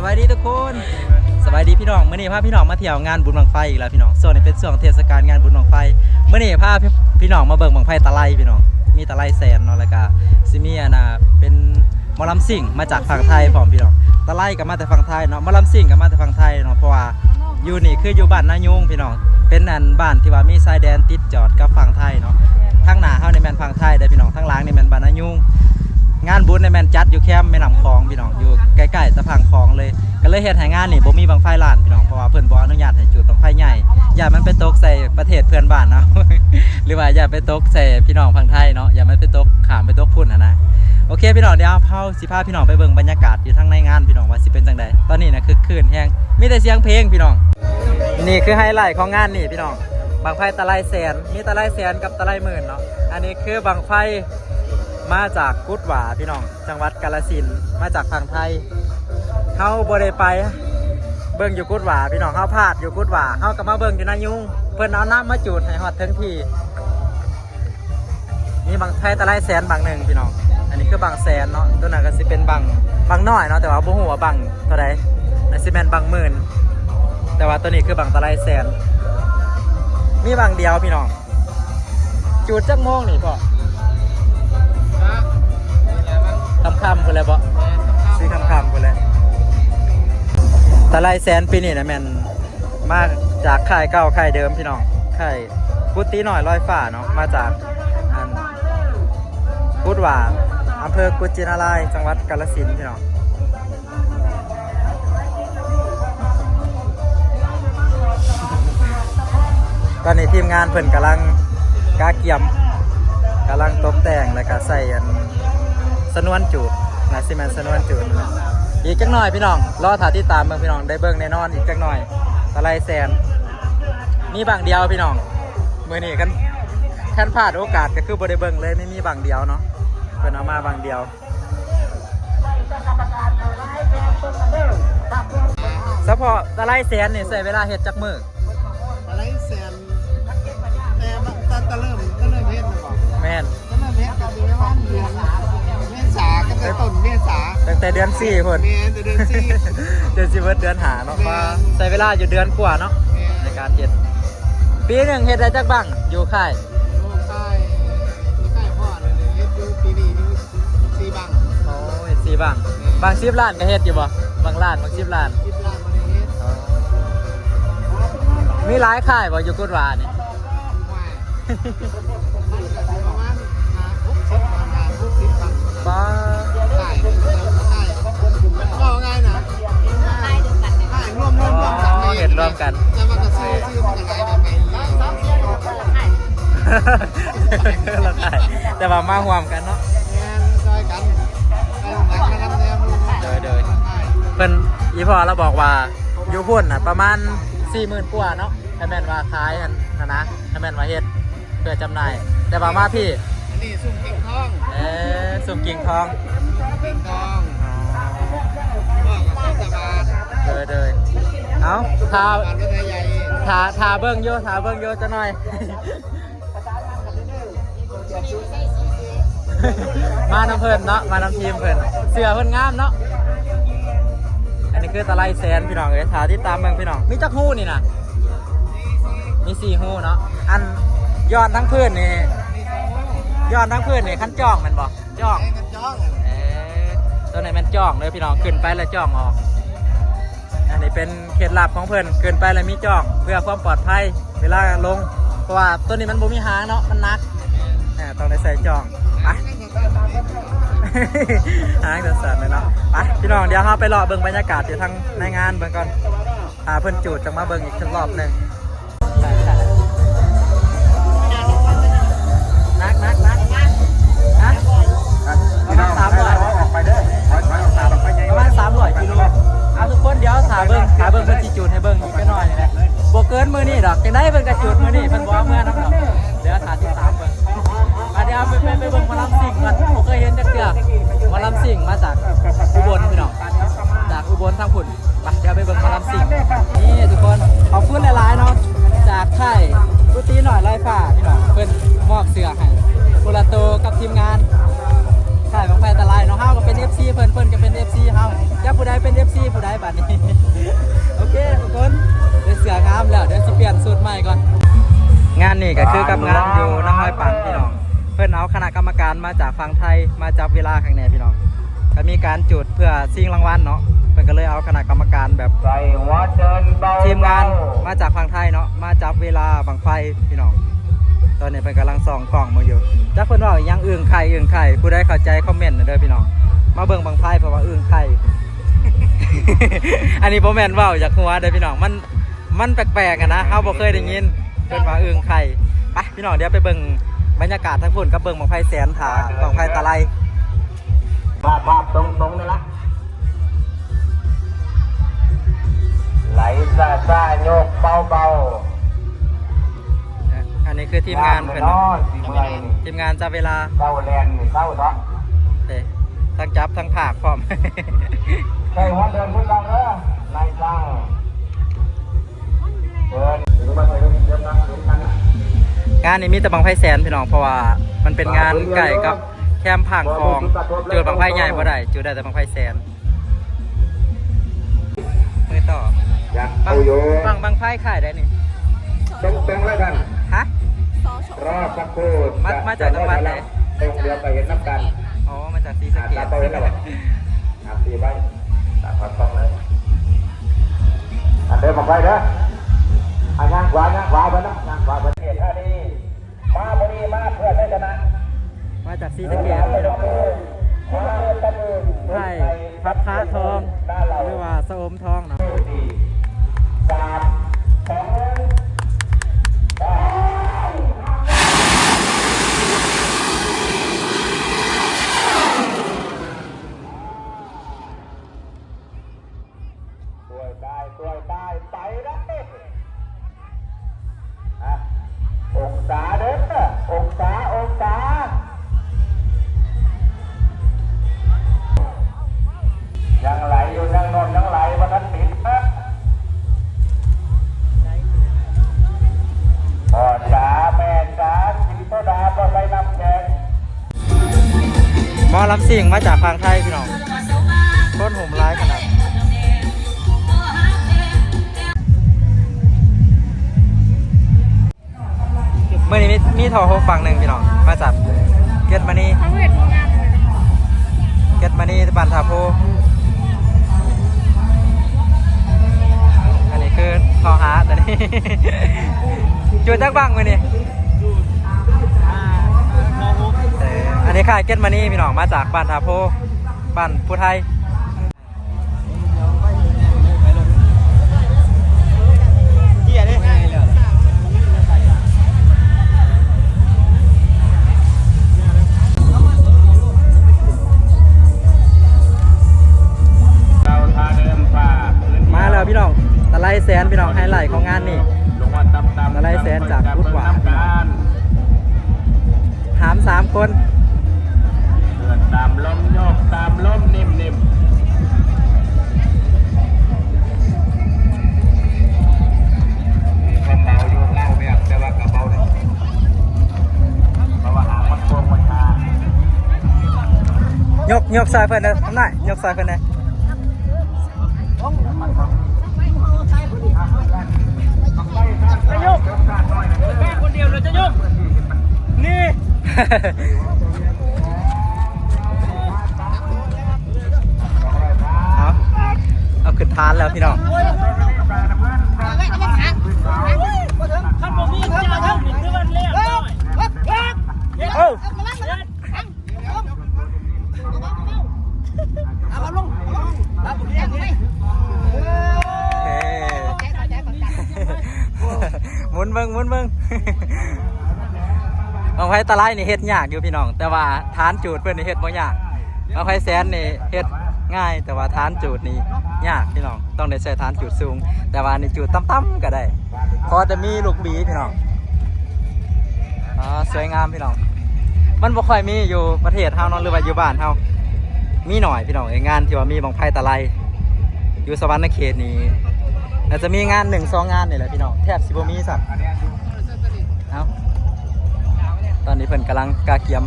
ສະບາຍດີທຸກຄົນ ສະບາຍດີພີ່ນ້ອງ. ມື້ນີ້ພາພີ່ນ້ອງມາທ່ຽວງານບຸນບັ້ງໄຟອີກແລ້ວພີ່ນ້ອງ. ຊ່ວງນີ້ເປັນຊ່ວງເທດສະການງານບຸນບັ້ງໄຟ. ມື້ນີ້ພາພີ່ນ້ອງມາເບິ່ງບັ້ງໄຟຕະໄລພີ່ນ້ອງ, ມີຕະໄລແສນເນາະ, ແລ້ວກະຊິມີອັນນ່າເປັນ ໝໍລຳຊິງມາຈາກຝັ່ງໄທພ້ອມພີ່ນ້ອງ. ຕະໄລກໍມາແຕ່ຝັ່ງໄທເນາະ, ໝໍລຳຊິງກໍມາແຕ່ຝັ່ງໄທເນາະ, ເພາະວ່າຢູ່ນີ້ຄືຢູ່ບ້ານນາຍຸງພີ່ນ້ອງ, ເປັນອັນບ້ານທີ່ວ່າມີຊາຍແດນຕິດຈອດກັບຝັ່ງໄທເນາະ. ທາງໜ້າເຮົານີ້ແມ່ນຝັ່ງໄທເດີ້ພີ່ນ້ອງ, ທາງຫຼັງນີ້ແມ່ນບ້ານນາຍຸງ. ງານບຸນນີ້ແມ່ນຈັດຢູ່ແຄມແມ່ນ້ຳຂອງພີ່ນ້ອງ, ຢູ່ໃກ້ໆຕະຝັ່ງຂອງເລີຍ. ກໍເລີຍເຮັດໃຫ້ງານນີ້ບໍ່ມີບັ້ງໄຟລ້ານພີ່ນ້ອງ, ເພາະວ່າເພິ່ນບໍ່ອະນຸຍາດໃຫ້ຈູດບັ້ງໄຟໃຫຍ່, ຢ້ານມັນໄປຕົກໃສ່ປະເທດເພື່ອນບ້ານເຮົາ ຫຼືວ່າຢ້ານໄປຕົກໃສ່ພີ່ນ້ອງຝັ່ງໄທເນາະ, ຢ້ານມັນໄປຕົກ ຂ້າມໄປຕົກພຸ້ນຫັ້ນນະ. ໂອເຄພີ່ນ້ອງ, ດຽວເຮົາຊິພາພີ່ນ້ອງໄປເບິ່ງບັນຍາກາດຢູ່ທາງໃນງານພີ່ນ້ອງ ວ່າຊິເປັນຈັ່ງໃດ. ຕອນນີ້ນະຄຶກຄື້ນແຮງ, ມີແຕ່ສຽງເພງພີ່ນ້ອງ. ນີ້ຄືໄຮໄລຂອງງານນີ້ພີ່ນ້ອງ, ບັ້ງໄຟຕະໄລແສນ, ມີຕະໄລແສນກັບຕະໄລໝື່ນເນາະ. ອັນນີ້ຄືບັ້ງໄຟມາຈາກກຸດຫວ້າພີ່ນ້ອງ, ຈັງຫວັດກາລະສິນ, ມາຈາກຝັ່ງໄທ. ເຮົາບໍ່ໄດ້ໄປເບິ່ງຢູ່ກຸດຫວ້າພີ່ນ້ອງ, ເຮົາພາດຢູ່ກຸດຫວ້າ, ເຮົາກໍມາເບິ່ງຢູ່ນາຍຸງ, ເພິ່ນເອົານ້ຳມາຈູດໃຫ້ຮອດເຖິງທີ່. ມີບັ້ງໄຟຕະໄລແສນບັ້ງໜຶ່ງພີ່ນ້ອງ. ອັນນີ້ຄືບັ້ງແສນເນາະ, ຕົວນັ້ນກໍຊິເປັນບັ້ງ ບັ້ງນ້ອຍເນາະ, ແຕ່ວ່າບໍ່ຮູ້ວ່າບັ້ງເທົ່າໃດ, ໜ້າຊິແມ່ນບັ້ງໝື່ນ. ແຕ່ວ່າຕົວນີ້ຄືບັ້ງຕະໄລແສນ. ມີບັ້ງດຽວພີ່ນ້ອງ. ຈູດຈັກໂມງນີ້ພໍ່? ຄ່ຳໆພຸ້ນແຫຼະບໍ? ຊິຄ່ຳໆພຸ້ນແຫຼະ. ຕະໄລແສນປີນີ້ນະແມ່ນມາຈາກຄ້າຍເກົ່າຄ້າຍເດີມພີ່ນ້ອງ, ຄ້າຍ ກຸດຕີນ້ອຍລອຍຟ້າເນາະ, ມາຈາກອັນກຸດຫວ້າ, ອຳເພີກຸດຈິນາລາຍ, ຈັງຫວັດກາລະສິນພີ່ນ້ອງ. ຕອນນີ້ທີມງານເພິ່ນກຳລັງກະກຽມ, ກຳລັງຕົກແຕ່ງ ແລ້ວກະໃສ່ອັນຊະນວນຈູດ, ໜ້າຊິແມ່ນຊະນວນຈູດ. ອີກຈັກໜ້ອຍພີ່ນ້ອງ ລໍຖ້າຕິດຕາມເບິ່ງພີ່ນ້ອງ, ໄດ້ເບິ່ງແນ່ນອນອີກຈັກໜ້ອຍ. ຕະໄລແສນ ມີບັ້ງດຽວພີ່ນ້ອງ. ມື້ນີ້ຄັນ ຄັນພາດໂອກາດກໍຄືບໍ່ໄດ້ເບິ່ງເລີຍ, ມີ ມີບັ້ງດຽວເນາະ, ເພິ່ນເອົາມາບັ້ງດຽວ. ສະເພາະຕະໄລແສນນີ້ໃຊ້ເວລາເຮັດຈັກມື້? ຕະໄລແສນ ແຕ່ ແຕ່ ແຕ່ເລີ່ມ ແຕ່ເລີ່ມເຮັດແມ່ນບໍ່? ແມ່ນ. ແຕ່ເລີ່ມເຮັດກໍຊິປະມານເດືອນເມສາ, ຕັ້ງແຕ່ຕົ້ນເມສາ, ຕັ້ງແຕ່ເດືອນສີ່ພຸ້ນ. ແມ່ນ, ແຕ່ເດືອນສີ່ ຈົນຊິເບິດເດືອນຫ້າເນາະ. ແມ່ນ. ວ່າໃຊ້ເວລາຢູ່ເດືອນກວ່າເນາະ. ແມ່ນ. ໃນການເຮັດ. ປີໜຶ່ງເຮັດໄດ້ຈັກບັ້ງຢູ່ຄ້າຍ? ໂອ້ ຄ້າຍ ໃກ້ໆພໍ້ເລີຍ, ເຮັດຢູ່ປີນີ້ຢູ່ສີ່ບັ້ງ. ໂອ້ ເຮັດສີ່ບັ້ງ. ແມ່ນ. ບັ້ງສິບລ້ານກໍເຮັດຢູ່ບໍ່? ບັ້ງລ້ານ ບັ້ງສິບລ້ານ. ສິບລ້ານບໍ່ໄດ້ເຮັດ. ອໍ ມີຫຼາຍຄ້າຍບໍ່ຢູ່ກຸດຫວ້ານີ້? ໂອ້ຍ ມັນກໍຊິປະມານຫ້າຫົກສິບບັ້ງ, ຫ້າຫົກສິບບັ້ງ. ປ້າ ຄ້າຍ ຄ້າຍ ເວົ້າງ່າຍນະ, ຄ້າຍລວມໆ ລວມກັນ. ອໍ ເຮັດລວມກັນ. ແຕ່ວ່າກໍຊື່ ຊື່ມັນກໍຫຼາຍແບບໄປ. ແຕ່ວ່າມາຮ່ວມກັນເນາະ. ແມ່ນ, ຊ່ອຍກັນ. ໂດຍ ໂດຍ. ເພິ່ນ ອີ່ພໍ່ລາວບອກວ່າຢູ່ພຸ້ນນະປະມານສີ່ໝື່ນກວ່າເນາະ, ຖ້າແມ່ນວ່າຂາຍຫັ້ນນະ, ຖ້າແມ່ນວ່າເຮັດເພື່ອຈຳໜ່າຍ. ແຕ່ວ່າມາພີ້ ອັນນີ້ຊຸມກິ່ງທອງ. ເອີ ຊຸມກິ່ງທອງ. ກິ່ງທອງ. ອໍ ໂດຍ ໂດຍ. ເອົ້າ ຖ້າ ຖ້າ ຖ້າເບິ່ງຢູ່ ຖ້າເບິ່ງຢູ່ຈັກໜ້ອຍ. ມານຳເພິ່ນເນາະ, ມານຳທີມເພິ່ນ. ເສື້ອເພິ່ນງາມເນາະ. ອັນນີ້ຄືຕະໄລແສນພີ່ນ້ອງເອີຍ, ຖ້າຕິດຕາມເບິ່ງພີ່ນ້ອງ. ມີຈັກຮູນີ້ນະ? ມີສີ່ຮູເນາະ. ອັນຍ້ອນທັງພື້ນນີ້ ຍ້ອນທັງພື້ນນີ້ຄັນຈ້ອງແມ່ນບໍ່? ຈ້ອງ. ເອີ ຄັນຈ້ອງ. ເອີ ຕົວນີ້ແມ່ນຈ້ອງເດີພີ່ນ້ອງ, ຂຶ້ນໄປແລ້ວຈ້ອງອອກ. ອັນນີ້ເປັນເຄັດລັບຂອງເພິ່ນ, ຂຶ້ນໄປແລ້ວມີຈ້ອງເພື່ອຄວາມປອດໄພເວລາລົງ, ເພາະວ່າຕົວນີ້ມັນບໍ່ມີຫາງເນາະ, ມັນໜັກ. ແມ່ນ. ອ່າ ຕ້ອງໄດ້ໃສ່ຈ້ອງ. ໄປ ຫາງສັ່ນໆເນາະ. ໄປ ພີ່ນ້ອງ, ດຽວເຮົາໄປເລາະເບິ່ງບັນຍາກາດຢູ່ທາງໃນງານເບິ່ງກ່ອນ. ຖ້າເພິ່ນຈູດ ຈັ່ງມາເບິ່ງອີກເທື່ອລອບໜຶ່ງ. ໜັກ ໜັກ ໜັກ ຮະ? ປະມານສາມຮ້ອຍ ປະມານສາມຮ້ອຍກິໂລ. ເອົາ ທຸກຄົນ ດຽວຖ້າເບິ່ງ ຖ້າເບິ່ງເພິ່ນຊິຈູດໃຫ້ເບິ່ງອີກຈັກໜ້ອຍນີ້ແຫຼະ. ບໍ່ເກີນມື້ນີ້ດອກ, ຈັ່ງໃດເພິ່ນກໍຈູດມື້ນີ້, ເພິ່ນບໍ່ເອົາເມືອນຳດອກ. ດຽວຖ້າຕິດຕາມເບິ່ງ. ອ່ະ ດຽວໄປ ໄປ ໄປເບິ່ງໝໍລຳຊິງກ່ອນ, ບໍ່ເຄີຍເຫັນຈັກເທື່ອ. ໝໍລຳຊິງມາຈາກອຸບົນ ພີ່ນ້ອງ, ຈາກອຸບົນທາງພຸ້ນ. ໄປ ດຽວໄປເບິ່ງໝໍລຳຊິງ. ນີ້ທຸກຄົນ ຂອບຄຸນຫຼາຍໆເນາະ ຈາກຄ້າຍກຸດຕີນ້ອຍລອຍຟ້າພີ່ນ້ອງ, ເພິ່ນມອບເສື້ອໃຫ້ຄົນລະໂຕກັບທີມງານຄ້າຍບັ້ງໄຟຕະໄລເນາະ. ເຮົາກໍເປັນເອັຟຊີເພິ່ນ, ເພິ່ນກໍເປັນເອັຟຊີເຮົາ, ເປັນ ຈັກຜູ້ໃດເປັນເອັຟຊີຜູ້ໃດບາດນີ້. ໂອເຄທຸກຄົນ ໄດ້ເສື້ອງາມແລ້ວ ດຽວຊິປ່ຽນຊຸດໃໝ່ກ່ອນ. ງານນີ້ກໍຄືກັບງານຢູ່ນາງຮອຍປັນພີ່ນ້ອງ ເພິ່ນເອົາຄະນະກຳມະການມາຈາກຝັ່ງໄທມາຈັບເວລາຂ້າງໃນພີ່ນ້ອງ. ກໍມີການຈູດເພື່ອຊິງລາງວັນເນາະ ເພິ່ນກໍເລີຍເອົາຄະນະກຳມະການແບບທີມງານມາຈາກຝັ່ງໄທເນາະ ມາຈັບເວລາບັ້ງໄຟພີ່ນ້ອງ. ຕອນນີ້ເພິ່ນກຳລັງສ່ອງກ້ອງເບິ່ງຢູ່ ຈັກເພິ່ນເວົ້າອີ່ຫຍັງ ອຶ່ງໄຂ່ ອຶ່ງໄຂ່. ຜູ້ໃດເຂົ້າໃຈຄອມເມັນເດີພີ່ນ້ອງ. ມາເບິ່ງບັ້ງໄຟ ເພາະວ່າອຶ່ງໄຂ່ ອັນນີ້ບໍ່ແມ່ນເວົ້າຢາກຫົວເດີພີ່ນ້ອງ ມັນ ມັນແປກໆຫັ້ນນະ ເຮົາບໍ່ເຄີຍໄດ້ຍິນເພິ່ນວ່າອຶ່ງໄຂ່. ໄປພີ່ນ້ອງ ດຽວໄປເບິ່ງບັນຍາກາດທາງພຸ້ນກັບເບິ່ງບັ້ງໄຟແສນ ຖ້າບັ້ງໄຟຕະໄລ. ພາບ ພາບຕົງໆ ນີ້ລະ ໄຫຼຊ້າໆ ຍົກເບົາໆ. ອັນນີ້ຄືທີມງານເພິ່ນເນາະ ທີມງານຈັບເວລາ ເຈົ້າແລ່ນນີ້ເຊົາເນາະ ເອີ ທັງຈັບທັງພາກພ້ອມ. ໃສ່ຫົວເດີນຂຶ້ນເອົາເດີ ນາຍຊ່າງ. ງານນີ້ມີແຕ່ບັ້ງໄຟແສນພີ່ນ້ອງ ເພາະວ່າມັນເປັນງານໃກ້ກັບແຄມຜາງຂອງ ຈູດບັ້ງໄຟໃຫຍ່ບໍ່ໄດ້ ຈູດໄດ້ແຕ່ບັ້ງໄຟແສນ. ມື້ຕໍ່ ບັ້ງ ບັ້ງ ບັ້ງໄຟຄ້າຍໃດນີ້? ຕົງໆ ແລ້ວກັນ ຮະ? ລໍສັກຄູ່ ມາ ມາຈາກຈັງຫວັດໃດ? ຕົງດຽວໄປເຫັນນຳກັນ. ອໍ ມາຈາກສີສະເກດ. ຕາໂຕເຫັນແລ້ວບໍ່? ອ່າ ຕີໄວ້ ຕາມຄວາມຕ້ອງເລີຍ. ອັນເດີມອອກໄປເດີ ອ່າ ຍ່າງຂວາ ຍ່າງຂວາໄປນຳ ຍ່າງຂວາໄປ. ເຂດທ່າດີ ມາບໍ່ດີ ມາເພື່ອໄຊຊະນະ ມາຈາກສີສະເກດ. ມາເພື່ອຕະມື ໃຫ້ພັບພະທອງ ຫຼືວ່າຊະອົມທອງເນາະ. ສາມ ສອງ ໜຶ່ງ ໄປ. ຊ່ວຍໄດ້ ຊ່ວຍໄດ້ ໄປໄດ້. ອ່ະ ອົງສາເດີ ອົງສາ ອົງສາ. ຍັງໄຫຼຢູ່ ຍັງໜົນ ຍັງໄຫຼ ບໍ່ທັນຕິດນະ. ພໍ່ຈ໋າ ແມ່ຈ໋າ ກິນໂຊດາ ບໍ່ໃສ່ນ້ຳແຂງ. ໝໍລຳຊິງມາຈາກຝັ່ງໄທພີ່ນ້ອງ ຄົນໂຮມຫຼາຍຂະໜາດ. ມື້ນີ້ມີ ມີທໍ່ຫົກຝັ່ງໜຶ່ງພີ່ນ້ອງ ມາຈາກເກດມະນີ ເກດມະນີ ບ້ານທ່າໂພ. ອັນນີ້ຄືທໍ່ຫ້າຕົວນີ້ ຢູ່ຈັກບັ້ງມື້ນີ້? ເອີ ອັນນີ້ຄ້າຍເກດມະນີພີ່ນ້ອງ ມາຈາກບ້ານທ່າໂພ ບ້ານຜູ້ໄທ. ມາແລ້ວພີ່ນ້ອງ ຕະໄລແສນພີ່ນ້ອງ ໄຮໄລຂອງງານນີ້ ຕະໄລແສນຈາກກຸດຫວາ ຫາມສາມຄົນ ເຄື່ອນຕາມລົມ ໂຍກຕາມລົມ ນິ້ມໆ. ມີຄວາມເບົາຢູ່ ເບົາແບບ ແຕ່ວ່າກໍເບົາເດ້ ເພາະວ່າຫາງມັນໂຄ້ງໄວ້ທ່າ. ຍົກ ຍົກຊ່ອຍເພິ່ນເດີ ທຳນາຍ ຍົກຊ່ອຍເພິ່ນແດ່. ຈະຍົກ ແບກຄົນດຽວເລີຍ ຈະຍົກ ນີ້ ເອົາ ເອົາຂຶ້ນຖານແລ້ວພີ່ນ້ອງ. ຄັນບໍ່ມີເຈົ້າ ເຮົານີ້ຄືວ່າແລ້ວ. ເອີ ເອົາລົງ ເອົາລົງ ເອົາລົງ ເອີ ໝູນເບິ່ງ ໝູນເບິ່ງ. ບັ້ງໄຟຕະໄລນີ້ເຮັດຍາກຢູ່ພີ່ນ້ອງ ແຕ່ວ່າຖານຈູດເພິ່ນນີ້ເຮັດບໍ່ຍາກ. ບັ້ງໄຟແສນນີ້ເຮັດງ່າຍ ແຕ່ວ່າຖານຈູດນີ້ຍາກພີ່ນ້ອງ ຕ້ອງໄດ້ໃຊ້ຖານຈູດສູງ ແຕ່ວ່າອັນນີ້ຈູດຕ່ຳໆກໍໄດ້ ຂໍແຕ່ມີລູກບີພີ່ນ້ອງ. ອໍ ສວຍງາມພີ່ນ້ອງ ມັນບໍ່ຄ່ອຍມີຢູ່ປະເທດເຮົາເນາະ ຫຼືວ່າຢູ່ບ້ານເຮົາ ມີໜ້ອຍພີ່ນ້ອງເອີຍ. ງານທີ່ວ່າມີບັ້ງໄຟຕະໄລຢູ່ສະຫວັນນະເຂດນີ້ ໜ້າຈະມີງານໜຶ່ງສອງງານນີ້ແຫຼະພີ່ນ້ອງ ແທບຊິບໍ່ມີຊ້ຳ. ເອົ້າ ຕອນນີ້ເພິ່ນກຳລັງກະກຽມ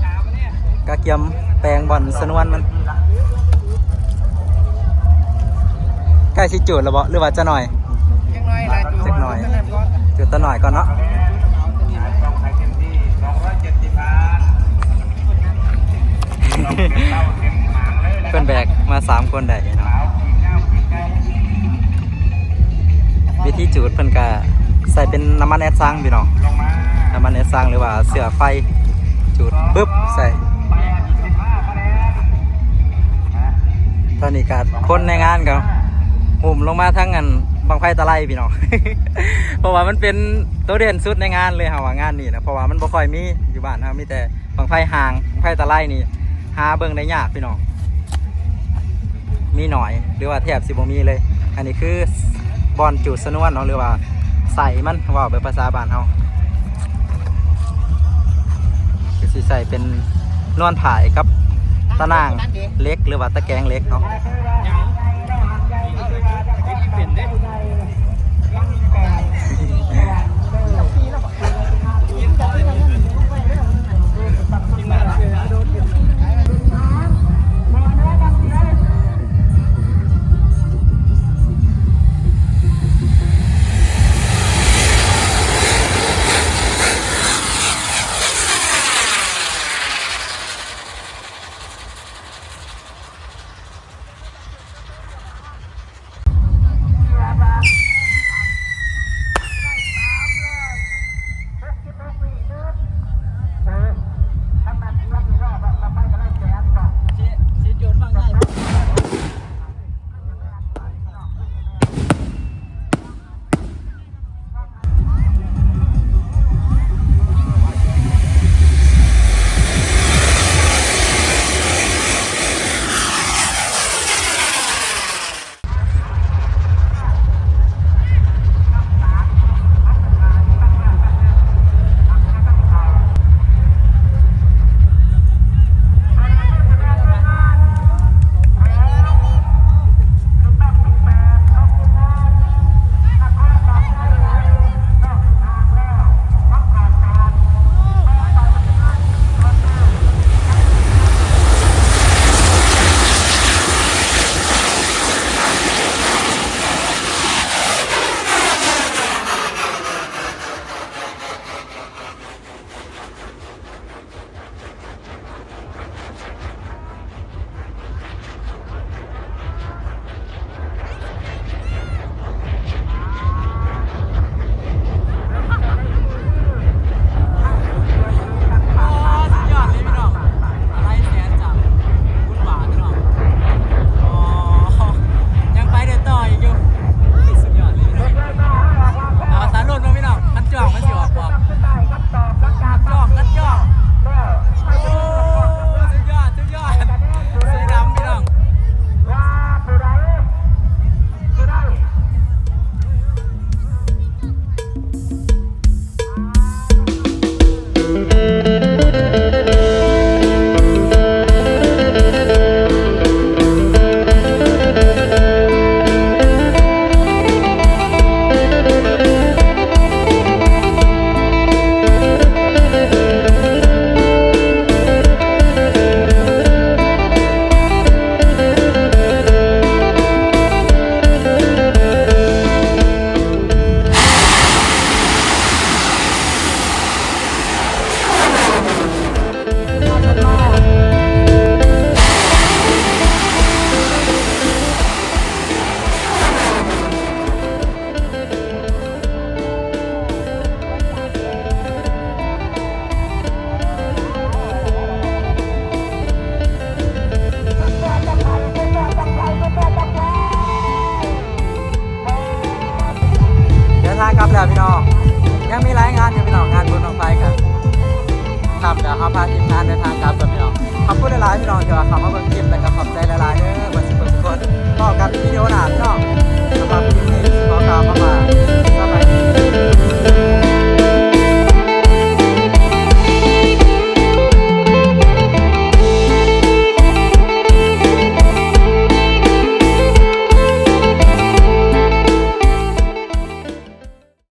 ກະກຽມແປງບ່ອນຊະນວນມັນ. ໃກ້ຊິຈູດແລ້ວບໍ່ ຫຼືວ່າຈະໜ້ອຍ? ຈັກໜ້ອຍລະ ຈັກໜ້ອຍ ຈູດຕາໜ້ອຍກ່ອນເນາະ. ເພິ່ນແບກມາສາມຄົນໄດ້ເນາະ. ວິທີຈູດເພິ່ນກະໃສ່ເປັນນ້ຳມັນແອັດຊັງພີ່ນ້ອງ ນ້ຳມັນແອັດຊັງ ຫຼືວ່າເຊື້ອໄຟ ຈູດປຶບໃສ່. ຕອນນີ້ກະຄົນໃນງານກະຫຸ້ມລົງມາທາງອັນບັ້ງໄຟຕະໄລພີ່ນ້ອງ ເພາະວ່າມັນເປັນໂຕເດັ່ນສຸດໃນງານເລີຍ ເຮົາວ່າງານນີ້ນະ ເພາະວ່າມັນບໍ່ຄ່ອຍມີຢູ່ບ້ານເຮົາ ມີແຕ່ ບັ້ງໄຟຫາງ ບັ້ງໄຟຕະໄລນີ້ຫາເບິ່ງໄດ້ຍາກພີ່ນ້ອງ ມີໜ້ອຍ ຫຼືວ່າແທບຊິບໍ່ມີເລີຍ. ອັນນີ້ຄືບ່ອນຈູດຊະນວນເນາະ ຫຼືວ່າໃສ່ມັນ ເວົ້າແບບພາສາບ້ານເຮົາ ຄືຊິໃສ່ເປັນນວນຜາຍກັບຕາໜ່າງເຫຼັກ ຫຼືວ່າຕະແກງເຫຼັກເນາະ.